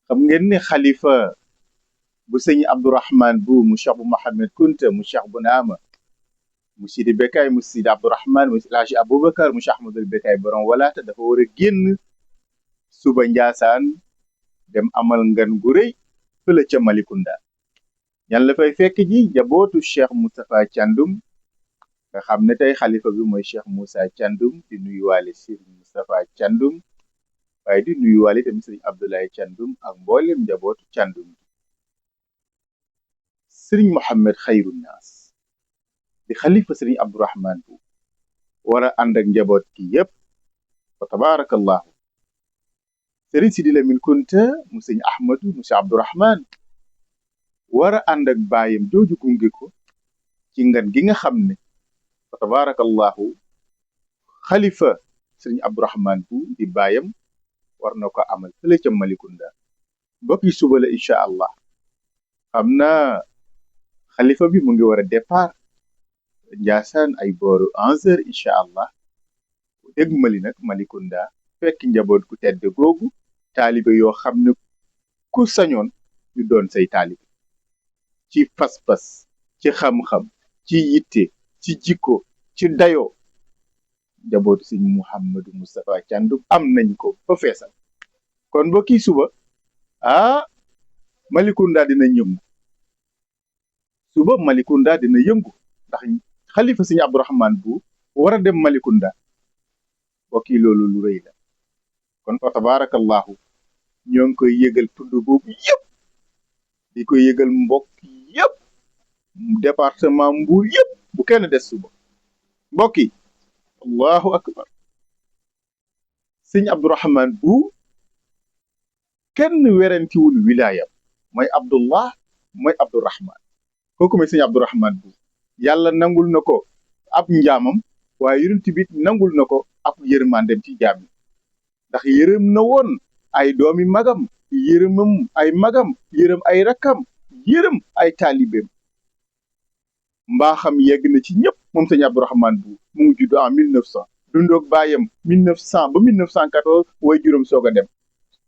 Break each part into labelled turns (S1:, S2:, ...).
S1: xam ngeen ne xalifa bu sëñ Abdourahman bu mu Cheikh bu Mohamed Kunta mu Cheikh bu Naama mu Sidi Bekay mu Sidi Abdourahman mu Alaaji Aboubacar mu Cheikh Ahmadul Bekay borom walaata dafa war a génn suba Njaasaan dem amal ngan gu rëy fële ca Malikunda ñan la fay fekk ji njabootu Cheikh Moustapha Thiandoum nga xam ne tey xalifa bi mooy Cheikh Moussa Thiandoum di nuyuwaale Serigne Moustapha Thiandoum waaye di nuyuwaale tamit Serigne Abdoulaye Thiandoum ak mboolem njabootu Thiandoum Serigne Mohamed Xayru Naas di xalifa Serigne Abdourahman bu war a ànd ak njaboot gi yépp fa tabaarakallahu Serigne Sidi Lamine Kunta mu Serigne Ahmadou mu Cheikh Abdourahman war a ànd ak baayam jooju gunge ko ci ngan gi nga xam ne fa tabaarakallahu xalifa Serigne Abdourahman bu di baayam war na ko amal fële ca Malikunda mbokk yi suba la incha allah xam naa xalifa bi mu ngi war a départ Njaasaan ay booru 11 heures incha allah dégg mali nag Malikunda fekk njaboot ku tedd googu taalibe yoo xam ne ku sañoon ñu doon say taalibe ci pas-pas ci xam-xam ci yitte ci jikko ci dayoo njabootu sëñ Mouhamadou Moustapha Thiandoum am nañ ko ba feesal kon mbokki suba Malikunda dina yëngu suba Malikunda dina yëngu ndax xalifa sëñ Abdourahman bu war a dem Malikunda mbokki loolu lu rëy la kon fa tabaarakallahu ñoo ngi koy yëgal tund boobu yëpp di koy yëgal mbokk yëpp département Mbour yëpp bu kenn des suba mbokk yi allahu akbar sëñ Abdourahman bu kenn werentiwul wilaayam mooy Abdullah mooy Abdourahman kooku mooy sëñ Abdourahman bu yàlla nangul na ko ab njaamam waaye yonent bi nangul na ko ab yërmandem ci jaam yi ndax yërëm na woon ay doomi magam yërëmam ay magam yërëm ay rakkam yërëm ay taalibeem mbaaxam yegg na ci ñëpp moom sëñ Abdourahman bu mu ngi judd en 1900 dundoog baayam 1900 ba 1914 way juróom soog a dem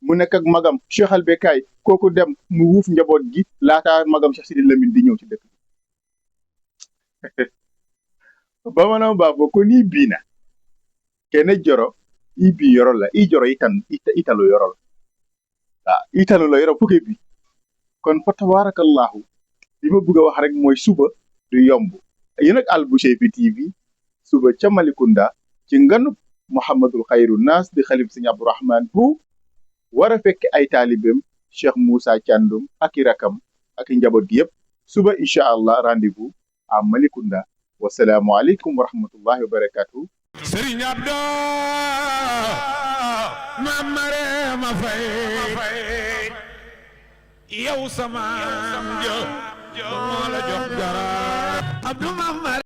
S1: mu nekk ak magam Cheikh Al Bekkay kooku dem mu wuuf njaboot gi laataa magam Cheikh Sidi Lamine di ñëw ci dëkk bamana bafo ko ni bina kene joro i bi yoro la i joro italo yoro la italo la yoro fuke bi kon fa tabarakallahu li ma bëgg a wax rek mooy suba du yomb yéen ak Alboucheyri TV suba ca Malikunda ci nganu Mouhamadul Xayru Naas di xalif sëñ Abdourahman bu war a fekk ay taalibeem Cheikh Moussa Thiandoum ak i rakam ak i njaboot gi yëpp suba incha allah rendez-vous à Malikunda wasalaamu aleykum wa rahmatullahi wa barakatuh
S2: Serigne Abdo mamare ma fay yow sama jo moo la jox dara Abdou Mamare